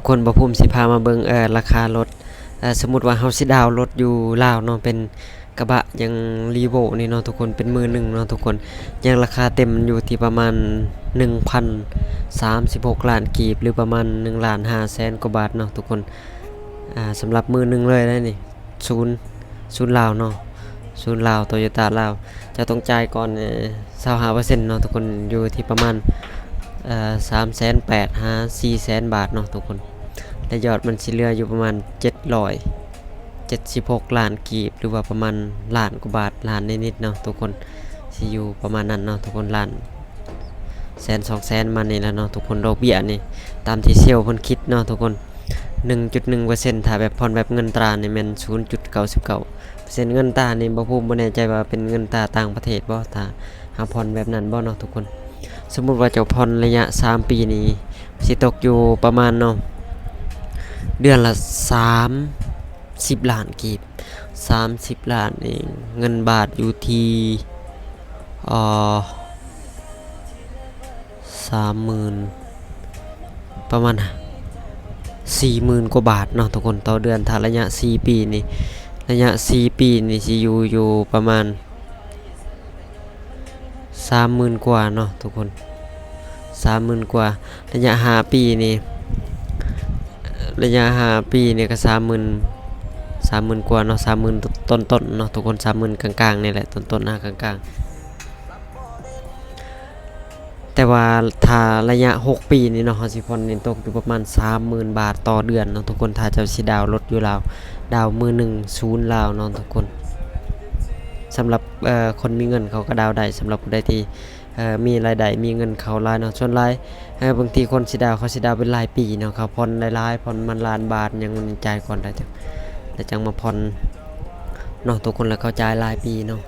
ຄົນ ບ່າວພູມຊິພາມາເບິ່ງ ເອີ ລາຄາລົດ ເອີ ສົມມຸດວ່າເຮົາຊິດາວລົດຢູ່ລາວເນາະ ເປັນກະບະຫຍັງ Revo ນີ້ເນາະທຸກຄົນ ເປັນມືໜຶ່ງເນາະທຸກຄົນ ຫຍັງລາຄາເຕັມມັນຢູ່ທີ່ປະມານໜຶ່ງພັນສາມສິບຫົກລ້ານກີບ ຫຼືປະມານໜຶ່ງລ້ານຫ້າແສນກວ່າບາດເນາະທຸກຄົນ ອ່າ ສຳລັບມືໜຶ່ງເລີຍໄດ໋ນີ້ ສູນ ສູນລາວເນາະ ສູນລາວ ໂຕໂຍຕ້າລາວ ເຈົ້າຕ້ອງຈ່າຍກ່ອນ ເອີ ຊາວຫ້າເປີເຊັນເນາະທຸກຄົນ ຢູ່ທີ່ປະມານ ເອີ ສາມແສນແປດຫາສີ່ແສນບາດເນາະທຸກຄົນ ແລະ ຍອດມັນຊິເຫຼືອຢູ່ປະມານເຈັດຮ້ອຍເຈັດສິບຫົກລ້ານກີບ ຫຼືວ່າປະມານລ້ານກວ່າບາດ ລ້ານນິດໆເນາະທຸກຄົນ ຊິຢູ່ປະມານນັ້ນເນາະທຸກຄົນ ລ້ານ ແສນສອງແສນມານີ້ແຫຼະເນາະທຸກຄົນ ດອກເບ້ຍນີ້ ຕາມທີ່ເຊວເພິ່ນຄິດເນາະທຸກຄົນ ໜຶ່ງຈຸດໜຶ່ງເປີເຊັນ ຖ້າແບບຜ່ອນແບບເງິນຕານີ້ແມ່ນສູນຈຸດເກົ້າສິບເກົ້າເປີເຊັນ ເງິນຕານີ້ ບ່າວພູມບໍ່ແນ່ໃຈວ່າເປັນເງິນຕາຕ່າງປະເທດບໍ່ ຖ້າເຮົາຜ່ອນແບບນັ້ນບໍ່ເນາະທຸກຄົນ ສົມມຸດວ່າເຈົ້າຜ່ອນໄລຍະສາມປີນີ້ ຊິຕົກຢູ່ປະມານເນາະ ເດືອນລະສາມສິບລ້ານກີບ ສາມສິບລ້ານເອງ ເງິນບາດຢູ່ທີ່ ເອີ ສາມໝື່ນ ປະມານສີ່ໝື່ນກວ່າບາດເນາະທຸກຄົນ ຕໍ່ເດືອນ ຖ້າໄລຍະສີ່ປີນີ້ ໄລຍະສີ່ປີນີ້ຊິຢູ່ ຢູ່ປະມານສາມໝື່ນກວ່າເນາະທຸກຄົນ ສາມໝື່ນກວ່າ ໄລຍະຫ້າປີນີ້ ໄລຍະຫ້າປີນີ້ກໍສາມໝື່ນ ສາມໝື່ນກວ່າເນາະ ສາມໝື່ນຕົ້ນໆເນາະທຸກຄົນ ສາມໝື່ນກາງໆນີ້ແຫຼະ ຕົ້ນໆນະ ກາງໆ ແຕ່ວ່າຖ້າໄລຍະຫົກປີນີ້ເນາະ ເຮົາຊິຜ່ອນນີ້ຕົກຢູ່ປະມານສາມໝື່ນບາດຕໍ່ເດືອນເນາະທຸກຄົນ ຖ້າເຈົ້າຊິດາວລົດຢູ່ລາວ ດາວມືໜຶ່ງສູນລາວເນາະທຸກຄົນ ສຳລັບ ເອີ ຄົນມີເງິນເຂົາກໍດາວໄດ້ ສຳລັບຜູ້ໃດທີ່ ເອີ ມີລາຍໄດ້ ມີເງິນເຂົ້າຫຼາຍເນາະ ສ່ວນຫຼາຍ ເອີ ບາງທີຄົນຊິດາວ ເຂົາຊິດາວເປັນລາຍປີເນາະ ເຂົາຜ່ອນຫຼາຍໆ ຜ່ອນປະມານລ້ານບາດຫຍັງ ມັນຈ່າຍກ່ອນ ແລ້ວຈັ່ງ ແລ້ວຈັ່ງມາຜ່ອນເນາະທຸກຄົນ ແລ້ວເຂົາຈ່າຍລາຍປີເນາະ